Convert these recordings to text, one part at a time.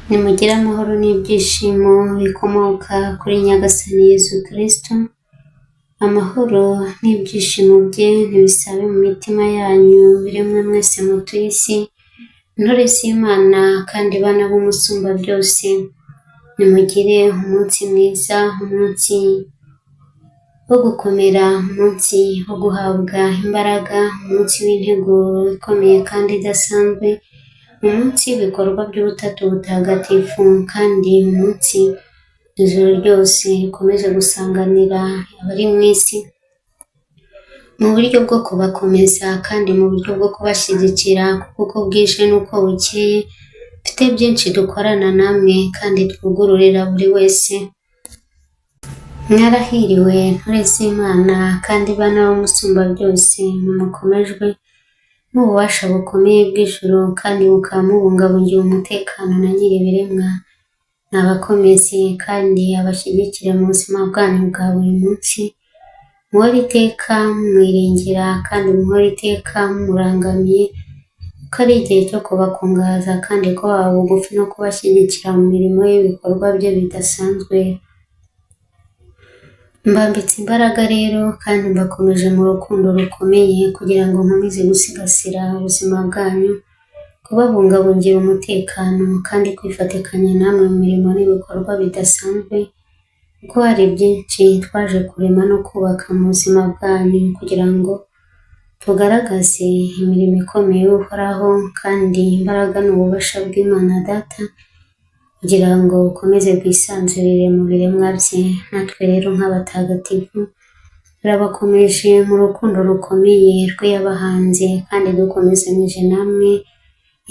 Nimugire amahoro n'ibyishimo bikomoka kuri Nyagasani Yezu Kristu, amahoro n'ibyishimo bye nibisabe mu mitima yanyu biremwa mwese mutuye isi, ntore z'Imana kandi bana b'Umusumbabyose, nimugire umunsi mwiza, umunsi wo gukomera, umunsi wo guhabwa imbaraga, umunsi w'integuro ikomeye kandi idasanzwe, umunsi w'ibikorwa by'Ubutatu Butagatifu kandi umunsi ijuru ryose rikomeje gusanganira abari mu isi, mu buryo bwo kubakomeza kandi mu buryo bwo kubashyigikira kuko uko bwije n'uko bukeye mfite byinshi dukorana namwe kandi twugururira buri wese. Mwarahiriwe ntore z'Imana kandi bana b'Umusumbabyose, mukomejwe n'ububasha bukomeye bw'ijuru kandi mukaba mubungabungiwe umutekano na Nyir'ibiremwa. Nabakomeze kandi abashyigikire mu buzima bwanyu bwa buri munsi, muhore iteka mumwiringira kandi muhore iteka mumurangamiye, kuko ari igihe cyo kubakungahaza kandi kubaba bugufi no kubashyigikira mu mirimo y'ibikorwa bye bidasanzwe. Mbambitse imbaraga rero kandi mbakomeje mu rukundo rukomeye kugira ngo nkomeze gusigasira ubuzima bwanyu, kubabungabungira umutekano kandi kwifatikanya namwe mu mirimo n'ibikorwa bidasanzwe, kuko hari byinshi twaje kurema no kubaka mu buzima bwanyu kugira ngo tugaragaze imirimo ikomeye y'Uhoraho kandi imbaraga n'ububasha bw'Imana Data kugira ngo bukomeze bwisanzurire mu biremwa bye. Natwe rero nk'abatagatifu turabakomeje mu rukundo rukomeye rw'iyabahanze kandi dukomezanyije namwe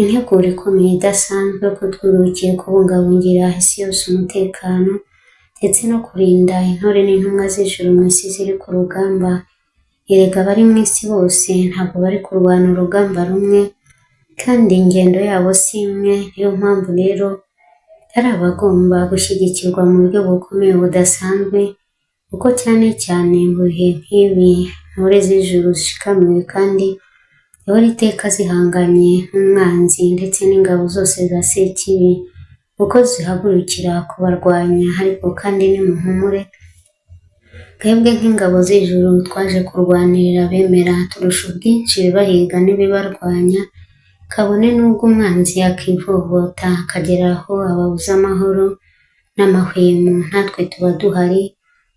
integuro ikomeye idasanzwe ko twurukiye kubungabungira isi yose umutekano ndetse no kurinda intore n'intumwa z'ijuru mu isi ziri ku rugamba. Erega abari mu isi bose ntabwo bari kurwana urugamba rumwe kandi ingendo yabo si imwe, niyo mpamvu rero hari abagomba gushyigikirwa mu buryo bukomeye budasanzwe, kuko cyane cyane mu bihe nk'ibi intore z'ijuru zishikamiwe kandi zihora iteka zihanganye n'umwanzi ndetse n'ingabo zose za Sekibi, kuko zihagurukira kubarwanya. Ariko kandi nimuhumure, twebwe nk'ingabo z'ijuru twaje kurwanirira abemera, turusha ubwinshi ibibahiga n'ibibarwanya, kabone n'ubwo umwanzi yakivovota akagera aho ababuza amahoro n'amahwemo, natwe tuba duhari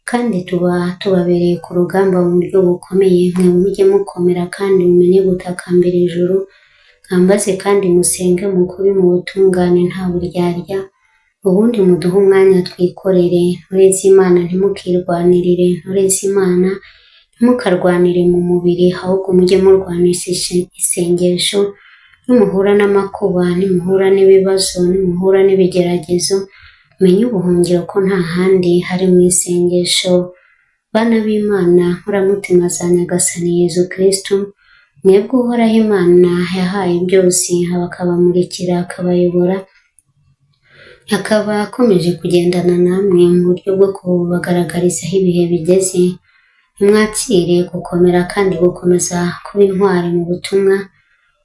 kandi tuba tubabereye ku rugamba mu buryo bukomeye. Mwe mujye mukomera kandi mumenye gutakambira ijuru, mwambaze kandi musenge mu kuri mu butungane nta buryarya, ubundi muduhe umwanya twikorere. Ntore z'Imana ntimukirwanirire, ntore z'Imana ntimukarwanire mu mubiri, ahubwo mujye murwanisha isengesho. Nimuhura n'amakuba, nimuhura n'ibibazo, nimuhura n'ibigeragezo, menye ubuhungiro ko nta handi hari mu isengesho. Bana b'Imana, nkoramutima za Nyagasani Yezu Kristu, mwebwe Uhoraho Imana yahaye byose, akabamurikira, akabayobora, akaba akomeje kugendana namwe mu buryo bwo kubagaragariza aho ibihe bigeze. Nimwakire gukomera kandi gukomeza kuba intwari mu butumwa,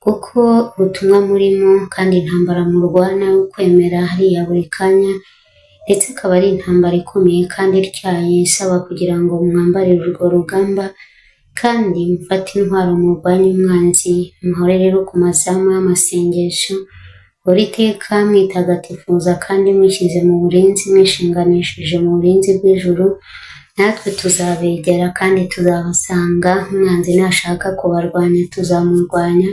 kuko ubutumwa murimo kandi intambara murwana yo kwemera hariya buri kanya, ndetse akaba ari intambara ikomeye kandi ityaye isaba kugira ngo mwambarire urwo rugamba kandi mufate intwaro murwanye umwanzi. Muhore rero ku mazamu y'amasengesho, muhore iteka mwitagatifuza kandi mwishyize mu burinzi, mwishinganishije mu burinzi bw'ijuru, natwe tuzabegera kandi tuzabasanga. Umwanzi nashaka kubarwanya tuzamurwanya,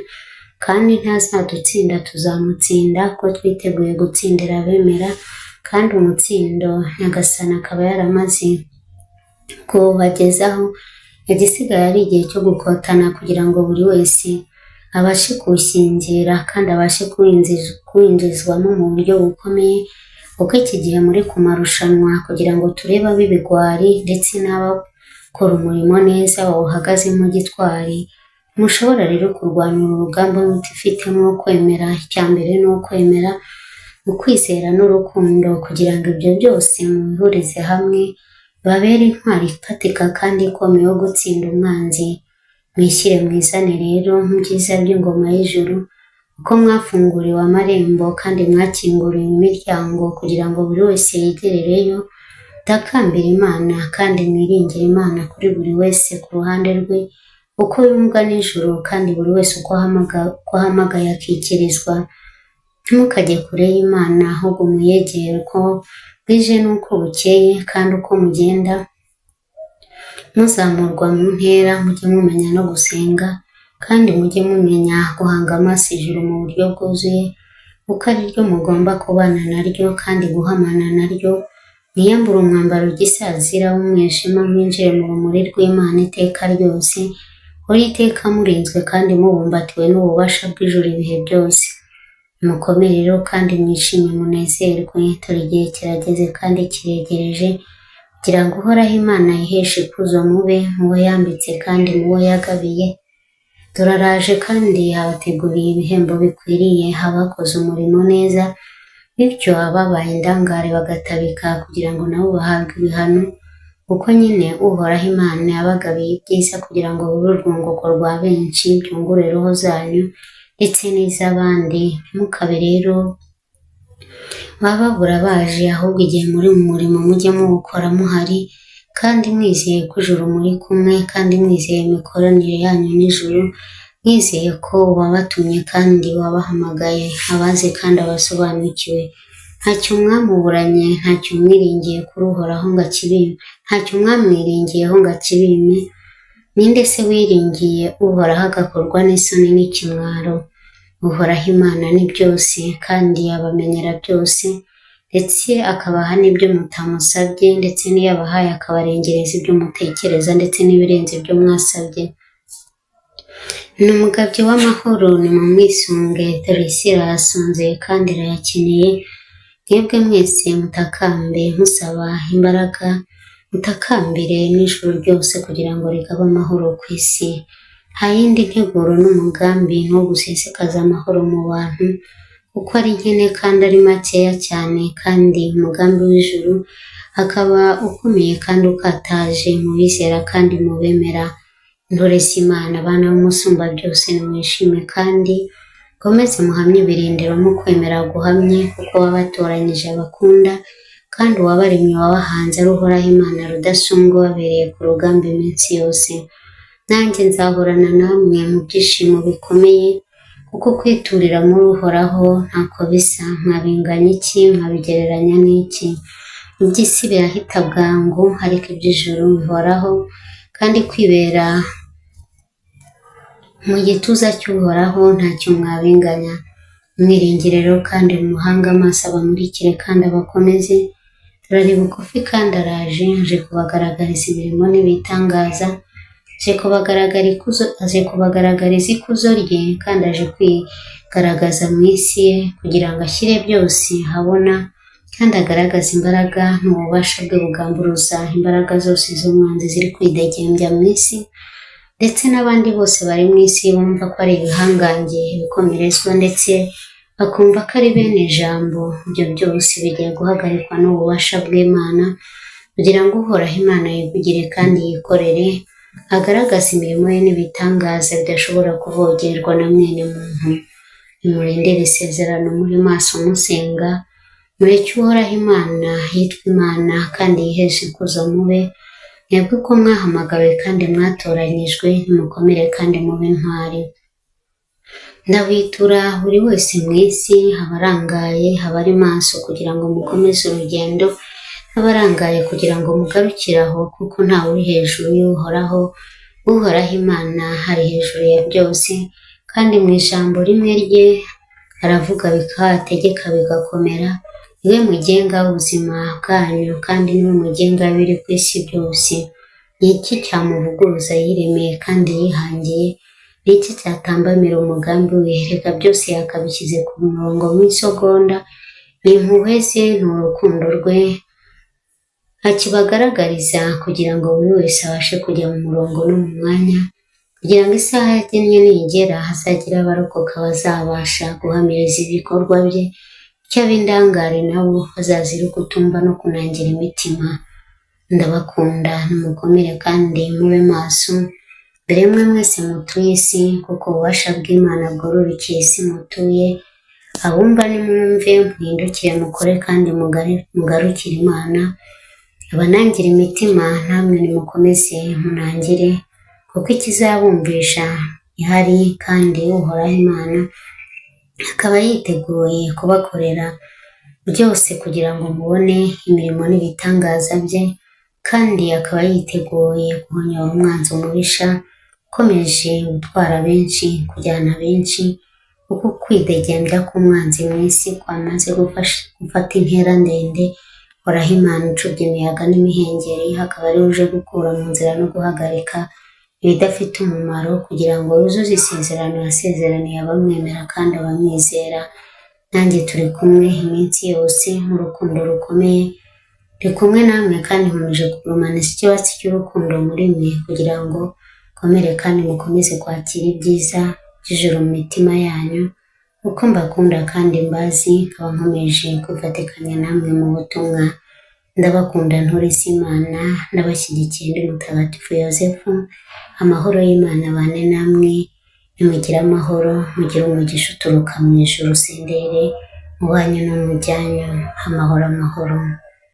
kandi ntazadutsinda tuzamutsinda, kuko twiteguye gutsindira abemera, kandi umutsindo Nyagasani akaba yaramaze kuwubagezaho. Igisigaye ari igihe cyo gukotana kugira ngo buri wese abashe kuwushyingira kandi abashe kuwinjizwamo mu buryo bukomeye, kuko iki gihe muri ku marushanwa kugira ngo turebe ab'ibigwari ndetse n'abakora umurimo neza bawuhagazemo gitwari. Ntimushobora rero kurwana uru rugamba mutifitemo kwemera. Icya mbere ni ukwemera, ukwizera n'urukundo, kugira ngo ibyo byose mubihurize hamwe babere intwari ifatika kandi ikomeye yo gutsinda umwanzi. Mwishyire mwizane rero mu byiza by'ingoma y'ijuru, Uko mwafunguriwe amarembo kandi mwakinguriwe imiryango kugira ngo buri wese yegerereyo, takambira Imana kandi mwiringire Imana kuri buri wese ku ruhande rwe, uko yumvwa n'ijuru kandi buri wese uko ahamagaye akikirizwa. Ntimukajye kure y'Imana, ahubwo muyegere uko bwije n'uko bukeye, kandi uko mugenda muzamurwa mu ntera, mujye mumenya no gusenga, kandi mujye mumenya guhanga amaso ijuru mu buryo bwuzuye, kuko ari ryo mugomba kubana naryo kandi guhamana naryo. Mwiyambure umwambaro w'igisazira w'umwijima, mwinjire mu rumuri rw'Imana iteka ryose, kuri iteka murinzwe kandi mubumbatiwe n'ububasha bw'ijuru ibihe byose. Mukomere rero kandi mwishime munezerwe, dore igihe kirageze kandi kiregereje, kugira ngo Uhoraho Imana yiheshe ikuzo mube mu bo yambitse kandi mu bo yagabiye. Dore araje kandi yabateguriye ibihembo bikwiriye abakoze umurimo neza, bityo ababaye indangare bagatabika kugira ngo nabo bahabwe ibihano, kuko nyine Uhoraho Imana yabagabiye ibyiza kugira ngo bibe urwunguko rwa benshi, byungure roho zanyu ndetse n'iz'abandi. Ntimukabe rero bababura baje, ahubwo igihe muri mu murimo mujye muwukora muhari, kandi mwizeye ko ijuru muri kumwe, kandi mwizeye imikoranire yanyu n'ijuru, mwizeye ko uwabatumye kandi wabahamagaye abazi kandi abasobanukiwe. Ntacyo mwamuburanye, ntacyo mwiringiye kuri Uhoraho ngo akibime, ntacyo mwamwiringiyeho ngo akibime. Ninde se wiringiye Uhoraho agakorwa n'isoni n'ikimwaro? Uhoraho Imana ni byose kandi abamenyera byose, ndetse akabaha n'ibyo mutamusabye, ndetse n'iyo abahaye akabarengereza ibyo mutekereza ndetse n'ibirenze ibyo mwasabye. Ni umugabyi w'amahoro, nimumwisunge, dore isi irayasonzeye kandi irayakeneye. Mwebwe mwese mutakambe musaba imbaraga, mutakambire n'ijuru ryose kugira ngo rigabe amahoro ku isi. Nta yindi nteguro n'umugambi ni uwo gusesekaza amahoro mu bantu, kuko ari nkene kandi ari makeya cyane, kandi umugambi w'ijuru akaba ukomeye kandi ukataje mu bizera kandi mu bemera. Intore z'Imana, abana b'Umusumbabyose, nimwishime kandi mukomeze muhamye ibirindiro mu kwemera guhamye, kuko wabatoranyije abakunda, kandi uwabaremye wabahanze ari Uhoraho Imana Rudasumbwa ubabereye ku rugamba iminsi yose. Nanjye nzahorana namwe mu byishimo bikomeye, kuko kwiturira muri Uhoraho ntako bisa. Mwabinganya iki? Mwabigereranya n'iki? Iby'isi birahita bwangu, ariko iby'ijuru bihoraho, kandi kwibera mu gituza cy'Uhoraho ntacyo mwabinganya. Mwiringire rero kandi mumuhange amaso abamurikire kandi abakomeze. Dore ari bugufi kandi araje, aje kubagaragariza imirimo n'ibitangaza, aje kubagaragariza ikuzo rye, kandi aje kwigaragaza mu isi ye, kugira ngo ashyire byose ahabona, kandi agaragaze imbaraga n'ububasha bwe bugamburuza imbaraga zose z'umwanzi ziri kwidegembya mu isi, ndetse n'abandi bose bari mu isi bumva ko ari ibihangange, ibikomerezwa, ndetse bakumva ko ari bene ijambo. Ibyo byose bigiye guhagarikwa n'ububasha bw'Imana, kugira ngo Uhoraho Imana yivugire kandi yikorere, agaragaze imirimo ye n'ibitangaza bidashobora kuvogerwa na mwene muntu. Nimurindire isezerano muri maso musenga, mureke Uhoraho Imana yitwa Imana kandi yiheshe ikuzo mube, mwebwe uko mwahamagawe kandi mwatoranyijwe, nimukomere kandi mube intwari. Ndabitura buri wese mu isi, abarangaye, abari maso kugira ngo mukomeze urugendo, n'abarangaye kugira ngo mugarukire aho, kuko ntawe uri hejuru y'Uhoraho. Uhoraho Imana ari hejuru ya byose, kandi mu ijambo rimwe rye aravuga bikahategeka bigakomera. Niwe mugenga w'ubuzima bwanyu, kandi niwe mugenga w'ibiri ku isi byose. Ni iki cyamuvuguruza yiremeye kandi yihangiye? Ni iki cyatambamira umugambi we? Reka byose yakabishyize ku murongo mu isegonda. Ni impuhwe ze, ni urukundo rwe akibagaragariza, kugira ngo buri wese abashe kujya mu murongo no mu mwanya, kugira ngo isaha yagennye nigera hazagire abarokoka bazabasha guhamiriza ibikorwa bye, bityo ab'indangare nabo bazazira ukutumva no kunangira imitima. Ndabakunda, nimukomere kandi mube maso. Dore mwe mwese mutuye isi, kuko ububasha bw'Imana bwororokeye isi mutuye, abumva nimwumve, muhindukire mukore kandi mugarukire Imana, abanangira imitima namwe nimukomeze munangire, kuko ikizabumvisha ihari kandi Uhoraho Imana akaba yiteguye kubakorera byose kugira ngo mubone imirimo n'ibitangaza bye, kandi akaba yiteguye guhonyora umwanzi umubisha ukomeje gutwara benshi, kujyana benshi, kuko kwidegembya k'umwanzi mu isi kwamaze gufata intera ndende. Uhoraho Imana ucubya imiyaga n'imihengeri, akaba ariwe uje gukura mu nzira no guhagarika ibidafite umumaro, kugira ngo yuzuze isezerano yasezeraniye abamwemera kandi abamwizera. Nanjye turi kumwe iminsi yose mu rukundo rukomeye, ndi kumwe namwe kandi nkomeje kugumana ikibatsi cy'urukundo muri mwe, kugira ngo mukomere kandi mukomeze kwakira ibyiza by'ijuru mu mitima yanyu, kuko mbakunda kandi mbazi, nkaba nkomeje kwifatikanya namwe mu butumwa. Ndabakunda ntore z'Imana, ndabashyigikiye ndi Mutagatifu Yozefu, amahoro y'Imana abane namwe, nimugire amahoro, mugire umugisha uturuka mu ijuru sendere, mu banyu no mu byanyu, amahoro amahoro.